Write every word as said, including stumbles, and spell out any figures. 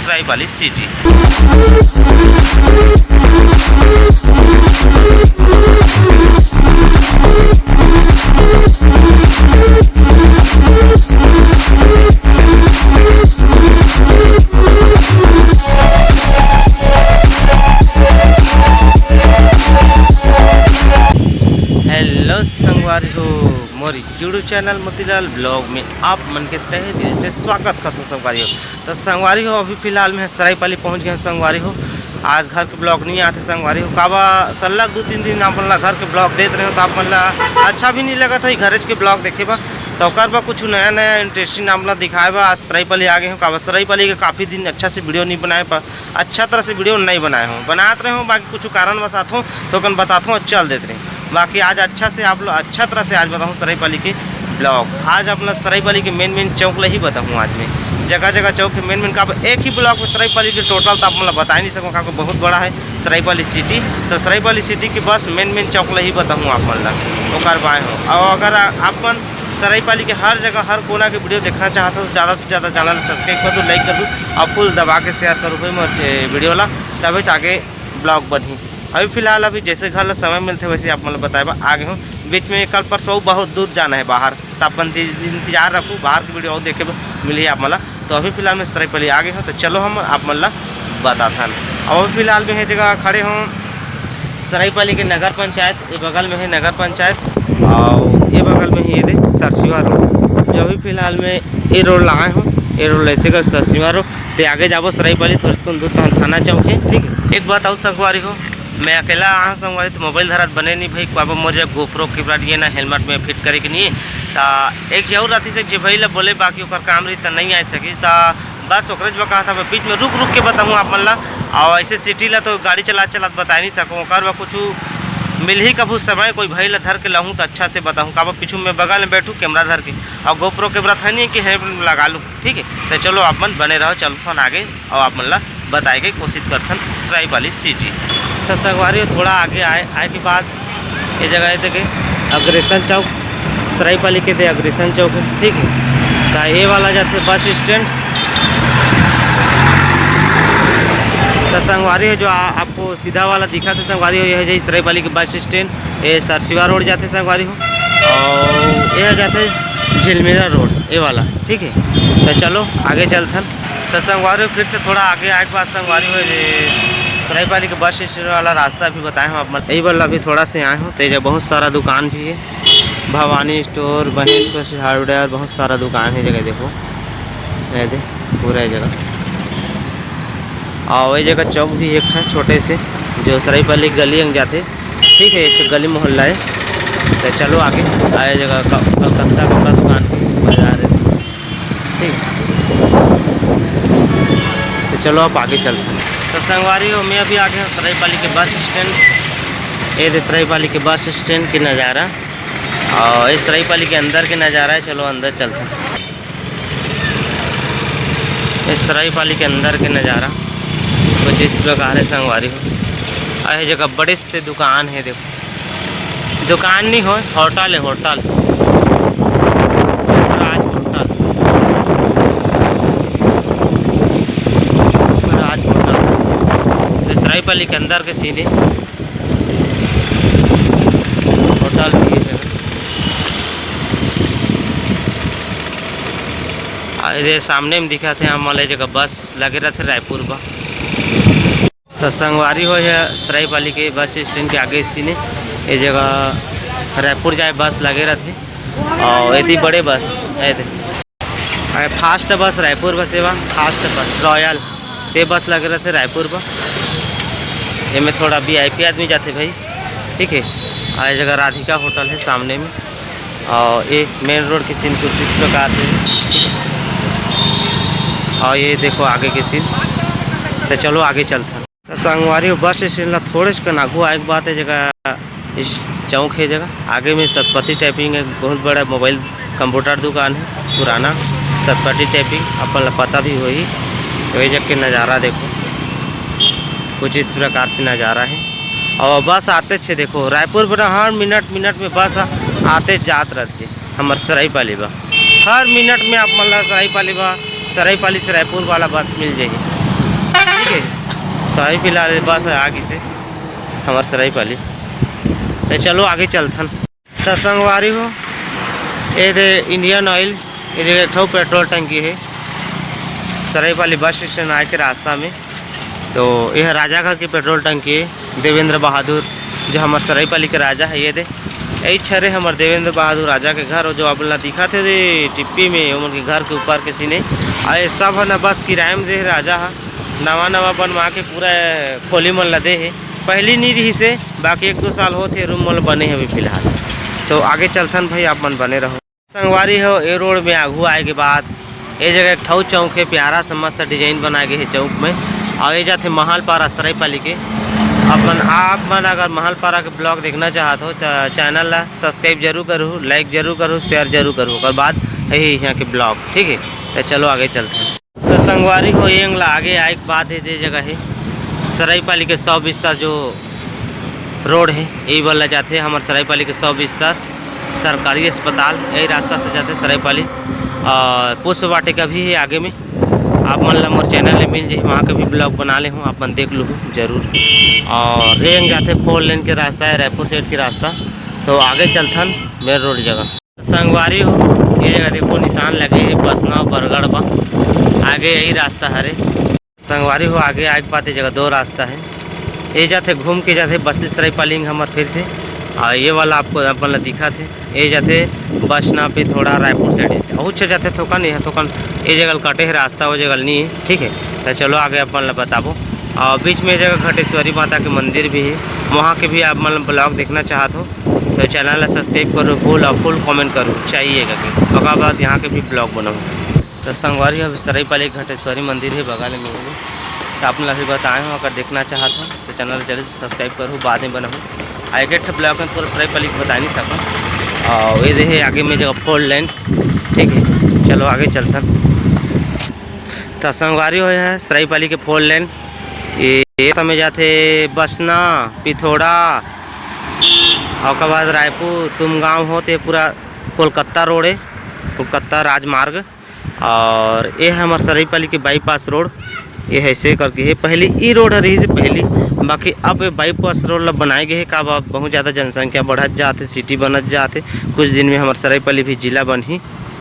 Saraipali city. Hello संगवारी हो, मोर YouTube channel Motilal blog में आप मन के तहे दिल से स्वागत करथों संगवारी हो। तो संगवारी हो, अभी फिलहाल में सरायपाली पहुंच गए संगवारी हो। आज घर के ब्लॉग नहीं आते संगवारी हो, काबर सरलग दू तीन दिन आप मन ला घर के ब्लॉग देत रहे हो, तो आप मन ला अच्छा भी नहीं लगत है घरेज के ब्लॉग देखे बर। तो ओकर बर कुछ नया नया इंटरेस्टिंग आप ला दिखाए बर आज सरायपाली आ गए हो। काबर सरायपाली के काफ़ी दिन अच्छा से वीडियो नहीं बनाए, पर अच्छा तरह से वीडियो नहीं बनाए हो, बनात रहे हो, बाकी कुछ कारणवश आत हो तो ओकन बतात हो, चल देत रहे। बाकी आज अच्छा से आप लोग, अच्छा तरह से आज बताऊँ सरायपाली के ब्लॉग। आज आप लोग सरायपाली के मेन मेन चौक ला ही बताऊँ आज मैं, जगह जगह चौक के मेन मेन का। एक ही ब्लॉग में सरायपाली के टोटल तो आप मतलब बता ही नहीं सकूँ, काबर बहुत बड़ा है सरायपाली सिटी। तो सरायपाली सिटी के बस मेन मेन चौक ला ही बताऊँ आप मन ला, ओकर बाय हो। और अगर आ- आप मन सरायपाली के हर जगह हर कोना के वीडियो देखना चाहत हो तो ज़्यादा से ज़्यादा चैनल सब्सक्राइब कर दो, लाइक कर दो और फुल दबा के शेयर करो भाई मोर वीडियो ला, तभी तो आगे ब्लॉग बनही। अभी फिलहाल अभी जैसे घर ला समय मिलते वैसे आप मतलब बताए बा आ गए हो। बीच में कल परसों बहुत दूर जाना है बाहर, तो अपन इंतजार रखो, बाहर की वीडियो और देखे मिली आप मला। तो अभी फिलहाल मैं सरायपाली आ गए हो, तो चलो हम आप मन ला बताथन। अब अभी फिलहाल में ये जगह खड़े हों सरायपाली के नगर पंचायत, ये बगल में है नगर पंचायत और ये बगल में ही ये दे सरसीवा रोड। जो अभी फिलहाल में ये रोड लगाए हो, ये रोड ऐसे का सरसीवा रोड। ते आगे जाबो सरायपाली, थोड़ा कन दूर तहन थाना चौक है, ठीक है। एक बात और संगवारी हो, मैं अकेला आया हूँ संगवारी, तो मोबाइल धरत बने नहीं भाई, काबर मोर जब गोप्रो कैमरा नहीं है ना, हेलमेट में फिट करे के नहीं है। तो एक जरूर रहती से जे भाई ला बोले, बाकी ओकर काम रही तो नहीं आ सकी। तो बस ओकरे जो कहा था, मैं बीच में रुक रुक के बताऊँ आप मन ला। और ऐसे सिटी ला तो गाड़ी चला चलात बता नहीं सकूँ, ओकर बर कुछ मिल ही कभू समय, कोई भाई ला धर के लाहूँ तो अच्छा से बताऊँ। काबर पीछू में बगल में बैठू कैमरा धर के, और गोप्रो कैमरा था नहीं कि हेलमेट में लगा लूँ, ठीक है। तो चलो आप मन बने रहो, चलथन आगे और आप मन ला बताए के कोशिश करथन सरायपाली सिटी। तो संगवारी हो, थोड़ा आगे आए, आए के बाद ये जगह है देखे अग्रेसन चौक, सरायपाली के दे अग्रेसन चौक है, ठीक है। तो ये वाला जाते बस स्टैंड। तो संगवारी हो, जो आ, आपको सीधा वाला दिखा था संगवारी हो, ये है जो सरायपाली के बस स्टैंड, ये सरसीवा रोड जाते संगवारी हो, और ये जाते झिलमिला रोड, ये वाला, ठीक है। तो चलो आगे चलथन। तो संगवारी हो, फिर से थोड़ा आगे आए के बाद संगवारी हो, ये सरायपाली के बस स्टैंड वाला रास्ता भी बताए हम आप मन। यही वाला अभी थोड़ा से आए हो, तो ये जगह बहुत सारा दुकान भी है, भवानी स्टोर, महेश कृषि हार्डवेयर, बहुत सारा दुकान है जगह, देखो, ये दे, पूरा ये जगह। और वही जगह चौक भी एक है छोटे से, जो सरायपाली गली अंग जाते, ठीक है, एक गली मोहल्ला है। तो चलो आगे, आए जगह क-, कलकत्ता कपड़ा दुकान के बाजार है, ठीक। तो चलो आप आगे चलते हैं। तो संगवारी हो, मैं अभी आ गया हूँ सरायपाली के बस स्टैंड। ये दे सरायपाली के बस स्टैंड के नज़ारा, और इस सरायपाली के अंदर के नज़ारा है। चलो अंदर चलते हैं। इस सरायपाली के अंदर के नज़ारा कुछ इस प्रकार है संगवारी हो। यह जगह बड़े से दुकान है, देखो, दुकान नहीं हो, होटल है, होटल, राज होटल, राज होटल। ये सरायपाली के अंदर के सीन है, होटल भी है। और ये सामने में दिखा थे हम वाले जगह बस लगे रहते रायपुर बा। तो संगवारी हो, ये सरायपाली के बस स्टैंड के आगे सीन है, ये जगह रायपुर जाए बस लगे रहते, और यदि बड़े बस है, फास्ट बस रायपुर बस सेवा, फास्ट बस रॉयल, ये बस लगे रहते रायपुर बस। एमे थोड़ा वीआईपी आदमी जाते भाई, ठीक है। और ये जगह राधिका होटल है सामने में, और ये मेन रोड के सीन कुछ इस प्रकार से है। और ये देखो आगे के सीन। तो चलो आगे चलते हैं। तो संगवारी हो, बस स्टैंड ला थोड़े से कन आगू आए के बाद ये जगह इस चौक है, जगह आगे में सतपति टाइपिंग एक बहुत बड़ा मोबाइल कंप्यूटर दुकान है, पुराना सतपति टाइपिंग, अपन ला पता भी होही। तो ये जग के नज़ारा देखो, कुछ इस प्रकार से नज़ारा है। और बस आते छे, देखो, रायपुर बड़ा हर मिनट मिनट में बस आ-, आते जात रहते। हमर सरायपाली बा, हर मिनट में आप मन ला सरायपाली बा, सरायपाली से रायपुर वाला बस मिल जाही। तो अभी फिलहाल बस आ गिसे हमर सरायपाली। तो चलो आगे चलथन। तो संगवारी हो, ये दे इंडियन ऑयल, ये दे एक ठो पेट्रोल टंकी है सरायपाली बस स्टेशन आए के रास्ता में। तो यह राजा घर की पेट्रोल टंकी है, देवेंद्र बहादुर, जो हमर सरायपाली के राजा है। ये दे, यही छरे हमर देवेंद्र बहादुर राजा के घर, जो अपन ला दिखत हे दे टिप्पी में, ओमन के घर के ऊपर के सीन ए। और ये सब है ना बस किराए में दे राजा है, नवा नवा बनवा के पूरा खोली मन ला दे हे। पहली नहीं रही से, बाकी एक दो साल होत हे रूम मन बने हे अभी फिलहाल। तो आगे चलथन भाई, आप मन बने रहो। संगवारी हो, ए रोड में आगू आए के बाद ए जगह एक ठऊ चौक हे, प्यारा सा मस्त डिजाइन बनाए गए हे चौक में। और ये जाथे महालपारा सरायपाली के। अपन आप मन अगर महालपारा के ब्लॉग देखना चाहत हो, चा-, चैनल ला सब्सक्राइब जरूर करू, लाइक जरूर करू, शेयर जरूर करू। ओकर बाद यही यहाँ के ब्लॉग, ठीक है। तो चलो आगे चलते हैं। तो संगवारी हो, एंग ला आगे आए के बाद ये दे जगह है सरायपाली के सौ बिस्तर जो रोड है, यही वाला जाथे हमर सरायपाली के सौ बिस्तर सरकारी अस्पताल, यही रास्ता से जाथे सरायपाली। और पुष्प वाटिका भी है आगे में, आप मन ला मोर चैनल ले मिल जाही, वहाँ के भी ब्लॉग बना ले हूँ, आप मन देख लूँ जरूर। और एंग जाथे फोर लेन के रास्ता है, रायपुर सेठ के रास्ता। तो आगे चलथन मेन रोड जगह। संगवारी हो, ये जगह देखो निशान लगे हे बसना बरगढ़ बा, आगे यही रास्ता हरे। संगवारी हो, आगे आए के बाद ये जगह दो रास्ता है, ये जाथे घूम के जाथे बस्ती सरायपाली हमर फिर से। और ये वाला आपको अपन ला दिखा थे, ये जाथे बसना पे थोड़ा रायपुर साइड, बहुत से जाथे थोकन, ये थोकन ये जगह कटे है रास्ता, वो जगह नहीं है, ठीक है। तो चलो आगे अपन ला बताबो। और बीच में ये जगह घटेश्वरी माता के मंदिर भी है, वहाँ के भी आप मतलब ब्लॉग देखना चाहत हो तो चैनल ला सब्सक्राइब करो, फुल और फुल कमेंट करो चाहिए करके, ओकर बाद यहाँ के भी ब्लॉग बनाओ। तो संगवारी, अब सरायपाली घटेश्वरी मंदिर है बगल में ही, तो आप लोग अभी बताए हो, अगर देखना चाहत हो तो चैनल जरूर सब्सक्राइब करो, बाद में बनाओ। आ एक एक ब्लॉग में पूरा सरायपाली के बता नहीं सकूँ। और ये दे है आगे में जगह फोर लेन, ठीक है। चलो आगे चलता। तो संगवारी हो है सरायपाली के फोर लेन, ये, ये समय जाथे बसना, पिथोड़ा, ओकर बाद रायपुर, तुमगांव होते पूरा कोलकाता रोड है, कोलकाता राजमार्ग। और ये है हमार सरायपाली के बाईपास रोड, ये ऐसे करके है। पहली ई रोड रही से पहली, बाकी अब ये बाईपास रोड ला बनाए गए है। का बा, बहुत ज़्यादा जनसंख्या बढ़त जाते, सिटी बनत जाते, कुछ दिन में हमार सरायपाली भी जिला बनही।